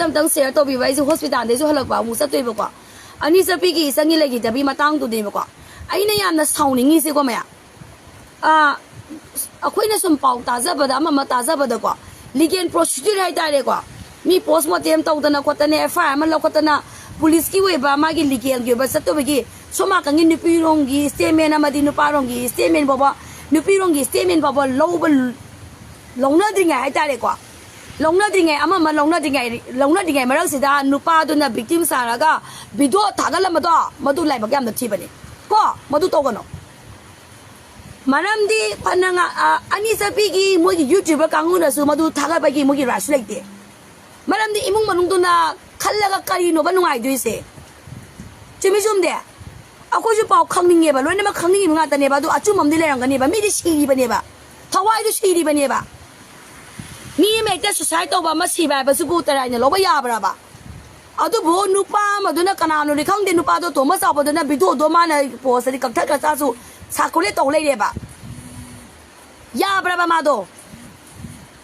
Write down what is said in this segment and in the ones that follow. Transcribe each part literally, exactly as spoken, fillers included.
ꯑꯝꯇꯪ ꯁꯤꯌꯔ ꯇꯧꯕꯤꯕ꯫ ꯑꯩꯁꯦ ꯍꯣꯁꯄꯤꯇꯥꯜꯗꯩꯁꯨ ꯍꯜꯂꯛꯄ ꯑꯃꯨꯛ ꯆꯠꯇꯣꯏꯕꯀꯣ꯫ ꯑꯅꯤ ꯆꯠꯄꯤꯒꯤ ꯏꯆꯟꯒꯤ ꯂꯩꯈꯤꯗꯕꯤ ꯃꯇꯥꯡꯗꯨꯅꯦꯕꯀꯣ꯫ ꯑꯩꯅ ꯌꯥꯝꯅ ꯁꯥꯎꯅꯤꯡꯉꯤꯁꯦꯀꯣ ꯃꯌꯥꯝ, ꯑꯥ, ꯑꯩꯈꯣꯏꯅ ꯁꯨꯝ ꯄꯥꯎ ꯇꯥꯖꯕꯗ, ꯑꯃ ꯑꯃ ꯇꯥꯖꯕꯗꯀꯣ, ꯂꯤꯒꯦꯜ ꯄ꯭ꯔꯣꯁꯤꯗ꯭ꯌꯨꯔ ꯍꯥꯏꯇꯥꯔꯦꯀꯣ, ꯃꯤ ꯄꯣꯁꯃꯣꯔꯇꯦꯝ ꯇꯧꯗꯅ ꯈꯣꯠꯇꯅ, ꯑꯦꯐ ꯑꯥꯏ ꯑꯥꯔ ꯑꯃ ꯂꯧꯈꯠꯇꯅ, ꯄꯨꯂꯤꯁꯀꯤ ꯑꯣꯏꯕ ꯃꯥꯒꯤ ꯂꯤꯒꯦꯜꯒꯤ ꯑꯣꯏꯕ ꯆꯠꯇꯧꯕꯒꯤ ꯁꯣꯝ ꯅꯥꯀꯟꯒꯤ ꯅꯨꯄꯤꯔꯣꯝꯒꯤ ꯁ꯭ꯇꯦꯠꯃꯦꯟ ꯑꯃꯗꯤ ꯅꯨꯄꯥꯔꯣꯝꯒꯤ ꯁ꯭ꯇꯦꯠꯃꯦꯟ ꯐꯥꯎꯕ, ꯅꯨꯄꯤꯔꯣꯝꯒꯤ ꯁ꯭ꯇꯦꯠꯃꯦꯟ ꯐꯥꯎꯕ ꯂꯧꯕ, ꯂꯧꯅꯗ꯭ꯔꯤꯉꯩ ꯍꯥꯏꯇꯥꯔꯦꯀꯣ, ꯂꯧꯅꯗ꯭ꯔꯤꯉꯩ, ꯑꯃ ꯑꯃ ꯂꯧꯅꯗ꯭ꯔꯤꯉꯩ, ꯂꯧꯅꯗ꯭ꯔꯤꯉꯩ ꯃꯔꯛꯁꯤꯗ ꯅꯨꯄꯥꯗꯨꯅ ꯚꯤꯛꯇꯤꯝ ꯁꯥꯔꯒ ꯚꯤꯗꯤꯑꯣ ꯊꯥꯒꯠꯂꯝꯕꯗꯣ, ꯃꯗꯨ ꯂꯥꯏꯕꯛ ꯌꯥꯝꯅ ꯊꯤꯕꯅꯤ ꯀꯣ꯫ ꯃꯗꯨ ꯇꯧꯒꯅꯣ꯫ ꯃꯔꯝꯗꯤ ꯐꯅ ꯉ-, ꯑ, ꯑꯅꯤ ꯆꯠꯄꯤꯒꯤ ꯃꯣꯏꯒꯤ ꯌꯨꯇ꯭ꯌꯨꯕꯔ ꯀꯥꯡꯕꯨꯅꯁꯨ ꯃꯗꯨ ꯊꯥꯒꯠꯄꯒꯤ ꯃꯣꯏꯒꯤ ꯔꯥꯏꯠꯁꯨ ꯂꯩꯇꯦ꯫ ꯃꯔꯝꯗꯤ ꯏꯃꯨꯡ ꯃꯅꯨꯡꯗꯨꯅ ꯈꯜꯂꯒ ꯀꯔꯤꯅꯣꯕ ꯅꯨꯡꯉꯥꯏꯗꯣꯏꯁꯦ? ꯆꯨꯝꯃꯤ ꯆꯨꯝꯗꯦ? ꯑꯩꯈꯣꯏꯁꯨ ꯄꯥꯎ ꯈꯪꯅꯤꯡꯉꯦꯕ, ꯂꯣꯏꯅꯃꯛ ꯈꯪꯅꯤꯡꯉꯤꯕ ꯉꯥꯛꯇꯅꯦꯕ꯫ ꯑꯗꯨ ꯑꯆꯨꯝꯕ ꯑꯃꯗꯤ ꯂꯩꯔꯝꯒꯅꯦꯕ꯫ ꯃꯤꯗꯤ ꯁꯤꯔꯤꯕꯅꯦꯕ, ꯊꯋꯥꯏꯗꯨ ꯁꯤꯔꯤꯕꯅꯦꯕ꯫ ꯃꯤ ꯑꯃ ꯍꯦꯛꯇ ꯁꯨꯁꯥꯏꯠ ꯇꯧꯕ ꯑꯃ, ꯁꯤꯕ ꯍꯥꯏꯕꯁꯤꯕꯨ ꯇꯔꯥꯏꯅ ꯂꯧꯕ ꯌꯥꯕ꯭ꯔꯕ? ꯑꯗꯨꯕꯨ ꯅꯨꯄꯥ ꯑꯃꯗꯨꯅ, ꯀꯅꯥꯅꯣꯗꯤ ꯈꯪꯗꯦ, ꯅꯨꯄꯥꯗꯣ ꯇꯣꯝꯕ ꯆꯥꯎꯕꯗꯨꯅ ꯚꯤꯗꯤꯑꯣꯗꯣ ꯃꯥꯅ ꯄꯣꯁꯇꯗꯤ ꯀꯛꯊꯠꯈ꯭ꯔ ꯆꯥꯁꯨ ꯁꯥꯔꯀꯨꯂꯦꯠ ꯇꯧ ꯂꯩꯔꯦꯕ꯫ ꯌꯥꯕ꯭ꯔꯕ ꯃꯥꯗꯣ?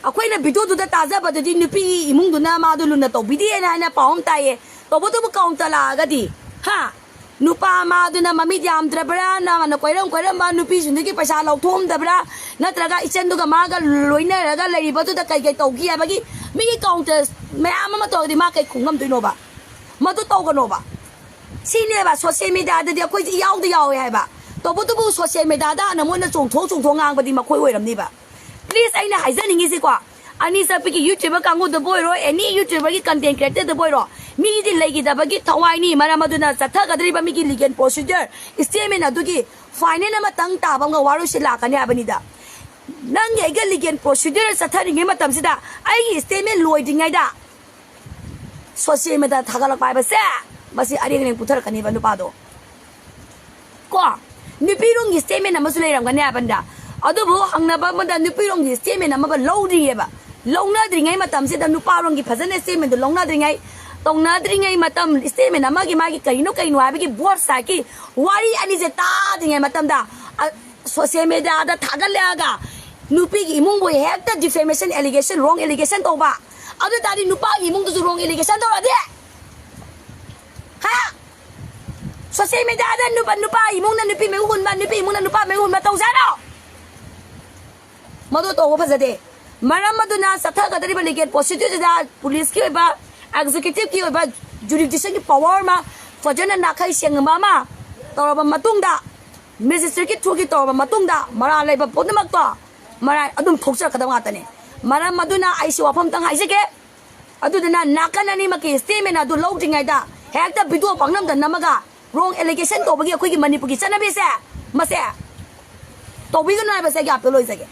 ꯑꯩꯈꯣꯏꯅ ꯚꯤꯗꯤꯑꯣꯗꯨꯗ ꯇꯥꯖꯕꯗꯗꯤ ꯅꯨꯄꯤꯒꯤ ꯏꯃꯨꯡꯗꯨꯅ ꯃꯥꯗꯣ ꯂꯨꯅ ꯇꯧꯕꯤꯗꯦꯅ ꯍꯥꯏꯅ ꯄꯥꯎ ꯑꯃ ꯇꯥꯏꯌꯦ꯫ ꯇꯧꯕꯇꯕꯨ ꯀꯥꯎꯟꯇꯔ ꯂꯥꯛꯑꯒꯗꯤ, ꯍꯥ? ꯅꯨꯄꯥ ꯃꯥꯗꯨꯅ ꯃꯃꯤꯠ ꯌꯥꯝꯗ꯭ꯔꯕ꯭ꯔꯥ, ꯅ ꯀꯣꯏꯔꯝ ꯀꯣꯏꯔꯝꯕ ꯅꯨꯄꯤꯁꯤꯡꯗꯨꯒꯤ ꯄꯩꯁꯥ ꯂꯧꯊꯣꯛꯑꯝꯗꯕ꯭ꯔꯥ, ꯅꯠꯇ꯭ꯔꯒ ꯏꯆꯟꯗꯨꯒ ꯃꯥꯒ ꯂꯣꯏꯅꯔꯒ ꯂꯩꯔꯤꯕꯗꯨꯗ ꯀꯩ ꯀꯩ ꯇꯧꯈꯤ ꯍꯥꯏꯕꯒꯤ ꯃꯤꯒꯤ ꯀꯥꯎꯟꯇꯔ ꯃꯌꯥꯝ ꯑꯃ ꯇꯧꯔꯗꯤ ꯃꯥ ꯀꯩ ꯈꯨꯝꯉꯝꯗꯣꯏꯅꯣꯕ? ꯃꯗꯨ ꯇꯧꯒꯅꯣꯕ꯫ ꯁꯤꯅꯦꯕ ꯁꯣꯁꯤꯌꯦꯜ ꯃꯦꯗꯤꯌꯥꯗꯗꯤ ꯑꯩꯈꯣꯏꯁꯦ ꯏꯌꯥꯎꯗ ꯌꯥꯎꯋꯦ ꯍꯥꯏꯕ꯫ ꯇꯧꯕꯇꯕꯨ ꯁꯣꯁꯤꯌꯦꯜ ꯃꯦꯗꯤꯌꯥꯗ ꯍꯥꯟꯅ ꯃꯣꯏꯅ ꯆꯣꯡꯊꯣꯛ ꯆꯣꯡꯊꯣꯛ ꯉꯥꯡꯕꯗꯤ ꯃꯈꯣꯏ ꯑꯣꯏꯔꯝꯅꯤꯕ꯫ ꯄ꯭ꯂꯤꯁ, ꯑꯩꯅ ꯍꯥꯏꯖꯅꯤꯡꯉꯤꯁꯤꯀꯣ, ꯑꯅꯤ ꯆꯠꯄꯤꯒꯤ ꯌꯨꯇ꯭ꯌꯨꯕꯔ ꯀꯥꯡꯕꯨꯗꯕꯨ ꯑꯣꯏꯔꯣ, ꯑꯦꯅꯤ ꯌꯨꯇ꯭ꯌꯨꯕꯔꯒꯤ ꯀꯟꯇꯦꯟ ꯀ꯭ꯔꯤꯌꯦꯇꯔꯗꯕꯨ ꯑꯣꯏꯔꯣ, ꯃꯤꯒꯤꯗꯤ ꯂꯩꯈꯤꯗꯕꯒꯤ ꯊꯋꯥꯏꯅꯤ꯫ ꯃꯔꯝ ꯑꯗꯨꯅ ꯆꯠꯊꯒꯗꯧꯔꯤꯕ ꯃꯤꯒꯤ ꯂꯤꯒꯦꯜ ꯄ꯭ꯔꯣꯁꯤꯗ꯭ꯌꯔ, ꯁ꯭ꯇꯦꯠꯃꯦꯟ ꯑꯗꯨꯒꯤ ꯐꯥꯏꯅꯦꯜ ꯑꯃꯇꯪ ꯇꯥꯕ ꯑꯃꯒ ꯋꯥꯔꯣꯏꯁꯤꯟ ꯂꯥꯛꯀꯅꯤ ꯍꯥꯏꯕꯅꯤꯗ꯫ ꯅꯪꯒꯤ ꯑꯩꯒ ꯂꯤꯒꯦꯜ ꯄ꯭ꯔꯣꯁꯤꯗ꯭ꯌꯔ ꯆꯠꯊꯔꯤꯉꯩ ꯃꯇꯝꯁꯤꯗ ꯑꯩꯒꯤ ꯁ꯭ꯇꯦꯠꯃꯦꯟ ꯂꯣꯏꯗ꯭ꯔꯤꯉꯩꯗ ꯁꯣꯁꯤꯌꯦꯜ ꯃꯦꯗꯤꯌꯥꯗ ꯊꯥꯒꯠꯂꯛꯄ ꯍꯥꯏꯕꯁꯦ, ꯃꯁꯤ ꯑꯔꯦꯡ ꯑꯔꯦꯡ ꯄꯨꯊꯔꯛꯀꯅꯦꯕ ꯅꯨꯄꯥꯗꯣ꯫ ꯀꯣ, ꯅꯨꯄꯤꯔꯣꯝꯒꯤ ꯁ꯭ꯇꯦꯠꯃꯦꯟ ꯑꯃꯁꯨ ꯂꯩꯔꯝꯒꯅꯤ ꯍꯥꯏꯕꯅꯤꯗ꯫ ꯑꯗꯨꯕꯨ ꯍꯪꯅꯕ ꯑꯃꯗ ꯅꯨꯄꯤꯔꯣꯝꯒꯤ ꯁ꯭ꯇꯦꯠꯃꯦꯟ ꯑꯃꯒ ꯂꯧꯗ꯭ꯔꯤꯑꯕ꯫ ꯂꯧꯅꯗ꯭ꯔꯤꯉꯩ ꯃꯇꯝꯁꯤꯗ ꯅꯨꯄꯥꯔꯣꯝꯒꯤ ꯐꯖꯅ ꯁ꯭ꯇꯦꯠꯃꯦꯟꯗꯣ ꯂꯧꯅꯗ꯭ꯔꯤꯉꯩ, ꯇꯧꯅꯗ꯭ꯔꯤꯉꯩ ꯃꯇꯝ, ꯁ꯭ꯇꯦꯠꯃꯦꯟ ꯑꯃꯒꯤ ꯃꯥꯒꯤ ꯀꯔꯤꯅꯣ ꯀꯔꯤꯅꯣ ꯍꯥꯏꯕꯒꯤ ꯕꯣꯠ ꯁꯥꯏꯠꯀꯤ ꯋꯥꯔꯤ ꯑꯅꯤꯁꯦ ꯇꯥꯗ꯭ꯔꯤꯉꯩ ꯃꯇꯝꯗ, ꯑ, ꯁꯣꯁꯤꯌꯦꯜ ꯃꯦꯗꯤꯌꯥꯗ ꯊꯥꯒꯠꯂꯛꯑꯒ ꯅꯨꯄꯤꯒꯤ ꯏꯃꯨꯡꯕꯨ ꯍꯦꯛꯇ ꯗꯤꯐꯦꯃꯦꯁꯟ ꯑꯦꯂꯤꯒꯦꯁꯟ, ꯔꯣꯡ ꯑꯦꯂꯤꯒꯦꯁꯟ ꯇꯧꯕ, ꯑꯗꯨ ꯇꯥꯔꯗꯤ ꯅꯨꯄꯥꯒꯤ ꯏꯃꯨꯡꯗꯁꯨ wrong allegation ꯇꯧꯔꯗꯤ, ꯍꯥ? Social mediaꯗ ꯅꯨꯄꯥ, ꯅꯨꯄꯥ ꯏꯃꯨꯡꯅ ꯅꯨꯄꯤ ꯃꯌꯨꯝ ꯍꯨꯟꯕ, ꯅꯨꯄꯤ ꯏꯃꯨꯡꯅ ꯅꯨꯄꯥ ꯃꯌꯨꯝ ꯍꯨꯟꯕ ꯇꯧꯁꯦ ꯍꯥꯏꯔꯣ? ꯃꯗꯨ ꯇꯧꯕ ꯐꯖꯗꯦ꯫ ꯃꯔꯝ ꯑꯗꯨꯅ ꯆꯠꯊꯒꯗꯧꯔꯤꯕ legal procedureꯁꯤꯗ policeꯀꯤ ꯑꯣꯏꯕ, executiveꯀꯤ ꯑꯣꯏꯕ, jurisdictionꯒꯤ power ꯑꯃ ꯐꯖꯅ ꯅꯥꯈꯩ ꯁꯦꯡꯕ ꯑꯃ ꯇꯧꯔꯕ ꯃꯇꯨꯡꯗ, magistrateꯀꯤ throughꯒꯤ ꯇꯧꯔꯕ ꯃꯇꯨꯡꯗ, ꯃꯔꯥꯜ ꯂꯩꯕ ꯄꯨꯝꯅꯃꯛꯇꯣ ꯃꯔꯥꯏ ꯑꯗꯨꯝ ꯊꯣꯛꯆꯔꯛꯀꯗꯕ ꯉꯥꯛꯇꯅꯦ꯫ ꯃꯔꯝ ꯑꯗꯨꯅ ꯑꯩꯁꯨ ꯋꯥꯐꯝꯇꯪ ꯍꯥꯏꯖꯒꯦ꯫ ꯑꯗꯨꯗꯨꯅ ꯅꯥꯀꯟ ꯑꯅꯤꯃꯛꯀꯤ statement ꯑꯗꯨ ꯂꯧꯗ꯭ꯔꯤꯉꯩꯗ ꯍꯦꯛꯇ video ꯄꯪꯅꯝꯗ ꯅꯝꯃꯒ wrong allegation ꯇꯧꯕꯒꯤ ꯑꯩꯈꯣꯏꯒꯤ ꯃꯅꯤꯄꯨꯔꯒꯤ ꯆꯠꯅꯕꯤꯁꯦ, ꯃꯁꯦ ꯇꯧꯕꯤꯒꯅꯨ ꯍꯥꯏꯕꯁꯦ ꯑꯩꯒꯤ appeal ꯑꯣꯏꯖꯒꯦ꯫